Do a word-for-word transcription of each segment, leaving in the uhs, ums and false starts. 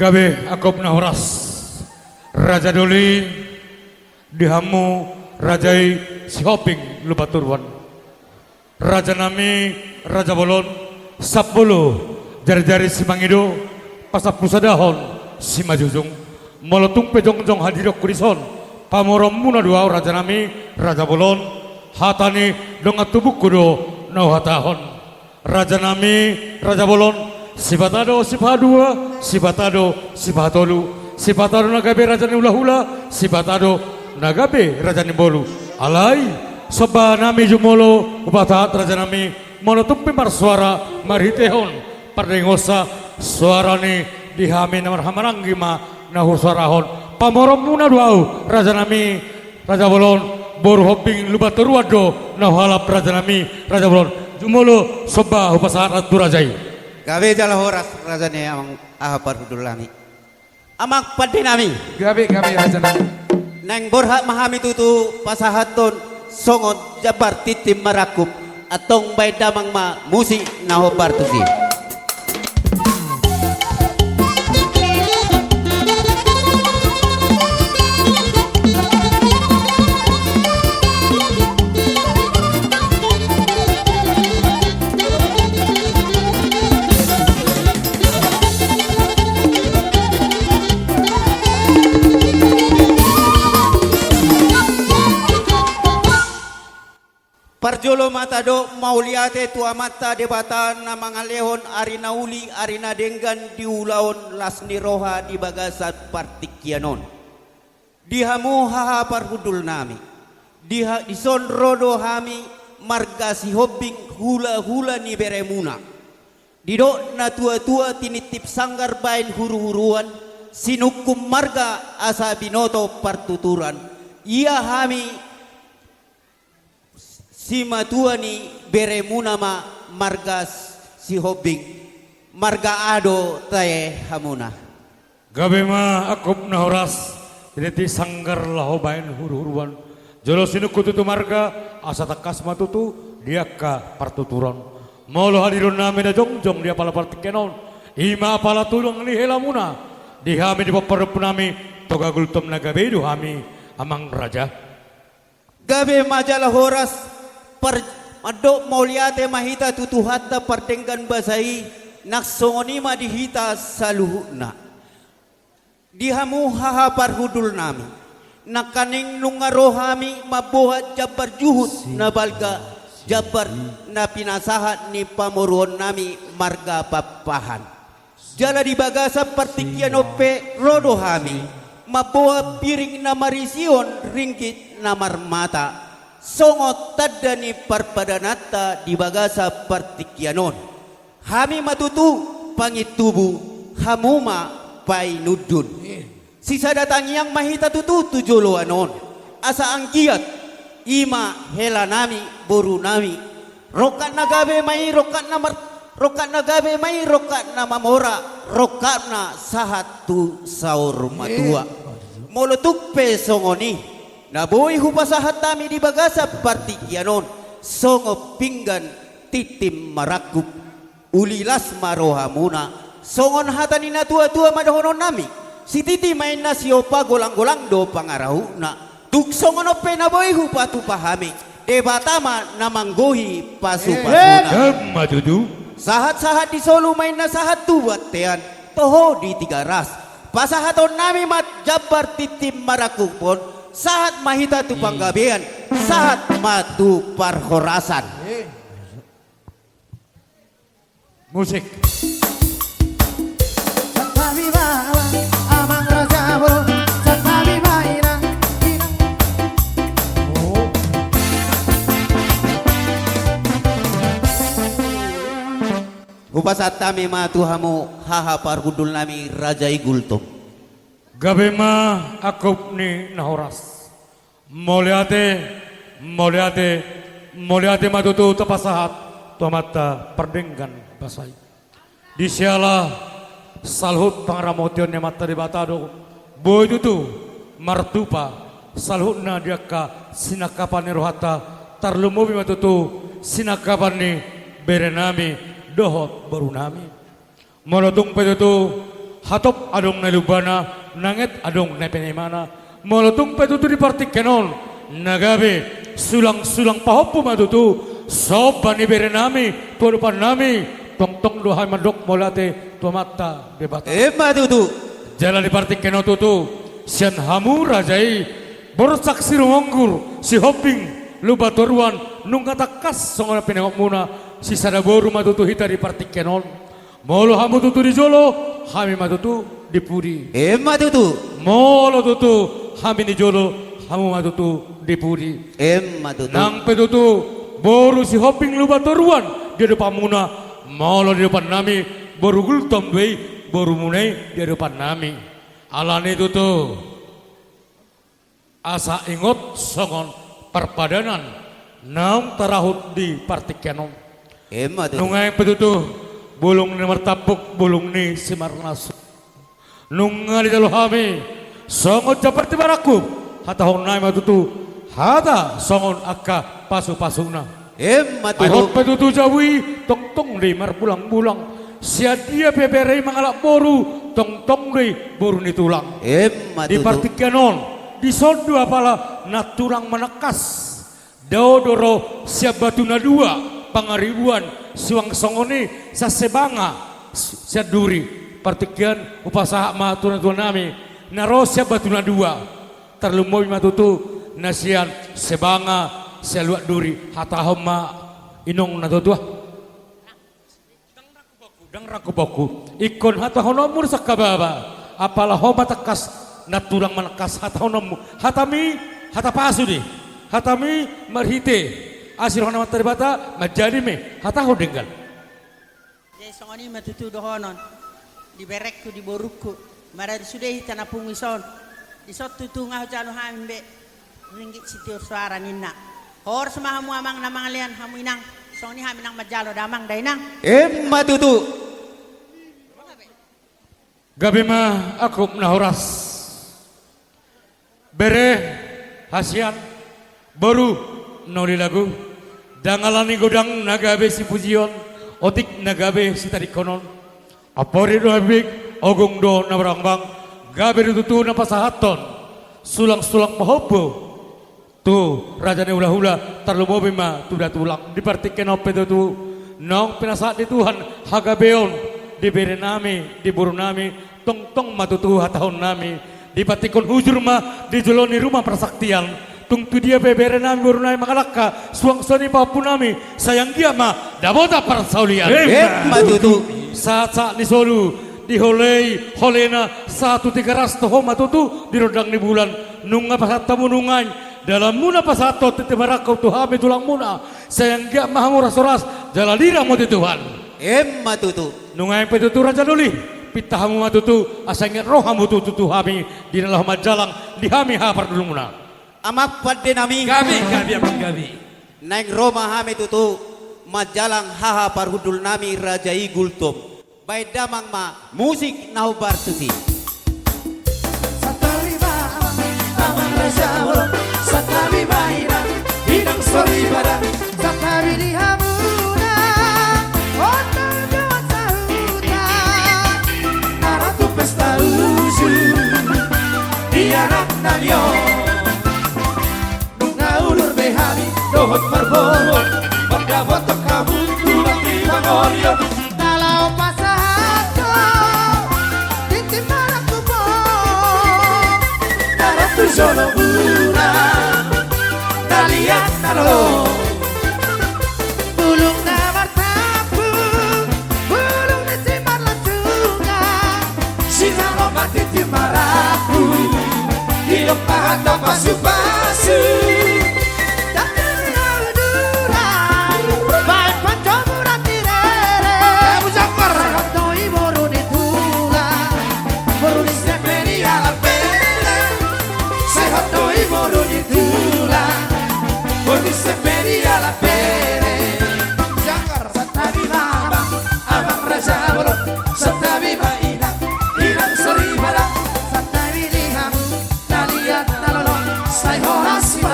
Gabe angkup na horas, Raja Doli, di hamu raja i Sihombing Lumban Toruan. Rajanami, raja bolon, sambolo jarijari simangido, pasampusadahon simanjujung. Molo tung pe jongjong hadirionku dison, pamoruonmuna do ahu, rajanami, raja bolon, hata ni dongan tubungku do na huhatahon. Rajanami, raja bolon, Sipata do sipaha dua, Sipata do sipaha tolu, Sipata do na gabe raja ni hulahula, Sipata do na gabe raja ni boru. Alai, sombanami jumolo hupasahat, rajanami, molo tung pe marsoara marhitehon pardengganonsa, soara ni di hami na marhahamaranggi ma na husoarahon. Pamoruonmuna do ahu, rajanami, raja bolon, boru Hombing Lumban Toruan do na hualap, rajanami, raja bolon. Jumolo somba hupasahat tu raja i. Gabe jala horas, raja ni amang, aha, parhundulnami, amang pandenami. Gabe, gabe, rajanami. Naeng borhat ma hami tutu pasahathon songon jambar tintin marangkup. Antong baen damang ma musik na hombar tusi. Parjolo ma tadok mauliate tu Amanta Debata na mangalehon ari na uli, ari na denggan di ulaon las ni roha di bagasan partingkian on. Di hamu haha parhundulnami, di ha-, dison ro do hami marga Sihombing, hulahula ni beremuna. Didok na tuatua, tinitip sanggar baen huruhuruan, sinungkun marga asa binoto partuturan. Ia hami simatua ni beremuna ma marga Sihombing, marga aha do tahe hamuna? Gabe ma angkup na horas, tinitip sanggar laho baen huruhuruan. Jolo sinungkun tutu marga, asa tangkas ma tutu di angka partuturan. Molo hadironnami na jongjong di apala partingkian on, i ma apala tulang ni helamuna. Di hami, di pomparan ni ompunami Toga Gultom na gabe i do hami, amang raja. Gabe ma jala horas, par-, mandok mauliate ma hita tu Tuhanta pardenggan basa i, nang songon i ma di hita saluhutna. Di hamu haha parhundulnami, nangkaning nunga ro hami mamboan jambar juhut na balga, jambar na pinasahat ni pamoruonnami marga Pakpahan. Jala di bagasan partingkian on pe ro do hami mamboan piring na marisihon ringgit na marmata, songon tanda ni parpadananta di bagasan partingkian on. Hami ma tutu pangintubu, hamu ma painundun. Sisada tangiang ma hita tutu tu joloan on. Asa anggiat i ma helanami, borunami, rongkap na gabe ma i, rongkap na mar-, rongkap na gabe ma i, rongkap na mamora, rongkapna sahat tu saur matua. Molo tung pe songon i, na boi hupasahat hami di bagasan partingkian on, songon pinggan tintin marangkup. Uli las ma rohamuna, songon hata ni na tuatua ma dohononnami: Sititi ma inna siompa, golanggolang do pangarahutna. Tung songon on pe na boi hupatupa hami, Debata ma na manggohi pasupasuna. Emma tutu. Sahatsahat di solu ma inna sahat tu bontean, toho di Tigaras. Pasahatonnami ma jambar tintin marangkup on, sahat ma hita tu panggabean, sahat ma tu parhorasan. Musik. Santabi ma amang, amang raja bolon, santabi ma inang, inang. Oh. Hupasahat hami ma tu hamu haha parhundulnami, raja i Gultom. Gabe ma angkup ni na horas. Mauliate, mauliate, mauliate ma tutu tapasahat tu Amanta pardenggan basa i. Di siala saluhut pangaramotion ni Amanta Debata do boi tutu martupa saluhutna di angka sinangkapan ni rohanta, tarlumobi ma tutu sinangkapan ni berenami dohot borunami. Molo tung pe tutu Hatop adong na lumbana, nanget adong na penimana. Molo tung pe tutu di partingkian on na gabe sulang-sulang pahompu ma tutu somba ni berenami tu adopannami, tongtong do hami mandok mauliate tu Amanta Debata. Emma tutu. Jala di partingkian on tutu, sian hamu raja i, Borsak Sirumonggur, Sihombing Lumban Toruan, nunga tangkas songon na pinangkokmuna, sisada boru ma tutu hita di partingkian on. Molo hamu tutu di jolo, hami ma tutu di pudi. Emma tutu. Molo tutu hami di jolo, hamu ma tutu di pudi. Emma tutu. Nang pe tutu boru Sihombing Lumban Toruan di adopanmuna, molo di adopannami boru Gultom do i, borumuna i di adopannami. Alani tutu, asa ingot songon parpadanan naung tarahut di partingkian on. Emma tutu. Nunga pe tutu bulung ni martambuk, bulung ni simarnasu. Nunga dijalo hami songon jambar timarangkup, hatahonnami ma tutu hata songon angka pasupasuna. Emma tutu. Ai hot pe tutu jabu i, tongtong do i marbulangbulang. Sian dia pe bere i mangalap boru, tongtong do i boru ni tulang. Emma tutu. Di partingkian on, dison do apala nantulang manangkas. Dao do ro sian Batu na Dua, Pangaribuan, suang songon i Sasebanga, sian Duri. Partingkian hupasahat ma tu natuanami na ro sian Batu na Dua. Tarlumobi ma tutu na sian Sebanga, sian Luat Duri, hatahon ma inong na tuatua. Ndang rangkuponku, ndang rangkuponku. Ingkon hatahononmu do sangkababa. Apala ho ma tangkas nantulang manangkas hatahononmu. Hatami, hata pasu do i. Hatami marhite asi roha ni Amanta Debata, manjadi ma i. Hatahon denggan. Jadi songon i ma tutu dohonon di berengku, di borungku. Mara sude hita na pungu dison. Dison tutu nga hujalo hami be ringgit sitiur suara ninna. Horas ma hamu amang na mangalean, hamu inang. Songon i hami nang manjalo da amang da inang. Emma tutu. Gabe ma angkup na horas. Bere, hasian, boru, na uli lagu, dangala ni godang na gabe sipujion, otik na gabe sitadingkonon, ampori do habibik, ogung do na marbangbang, gabe do tutu na pasahathon sulang-sulang pahompu tu raja ni hulahula, tarlumobi ma tu datulang. Di partingkian on pe tutu, naung pinasahat ni Tuhan hagabeon di berenami, di borunami, tongtong ma tutu hatahononnami. Dipantikkon hujur ma di jolo ni ruma parsaktian. Tung tu dia pe berenami, borunami mangalangka, suang songon i pahompunami, sai anggiat ma dapotan parsaulian. Emma tutu. Sahat-sahat ni solu diholei holena sahat tu Tigaras, toho ma tutu di rondang ni bulan. Nunga pasahat hamu nunga i dalanmuna pasahathon tintin marangkup tu hami tulangmuna. Sai anggiat ma hamu horas-horas jala diramoti Tuhan. Emma tutu. Nunga i pe tutu raja doli, pinta hamu ma tutu asa inget ro hamu tutu tu hami di na laho manjalang di hami haha parhundulmuna. Amang pandenami. Gabe, gabe, amang gabe. Naeng ro ma hami tutu manjalang haha parhundulnami raja i Gultom. Baen damang ma musik na hombar tusi. Santabi ma amang, amang raja bolon, santabi ma inang, inang soripada, santabi di hamuna, ondol do sahuta, na ro tu pesta uju di anak nami on. Nunga udur be hami dohot parboru, mandapothon hamu tulang ni pangorion. Na laho pasahathon tintin marangkup on, na ro tu jolomuna na liat na lolo. Bulung na martambuk, bulung ni simarlansungan, sinamot ma tintin marangkup, didok ma hata pasupasu. Dangka na uduran, baen panjomuran ni rere. Sai hot do i boru ni tulang, boru ni sian pe ni anak bere. Sai hot do i boru ni tulang, boru ni sian pe ni anak bere. Jangkar. Santabi ma amang, amang raja bolon, santabi ma inang, inang soripada, santabi di hamu na liat na lolo, sai horas ma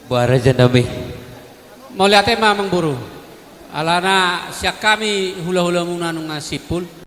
Boha raja nami. Mauliate ma amangboru. Alana sian hami hulahulamuna nunga simpul.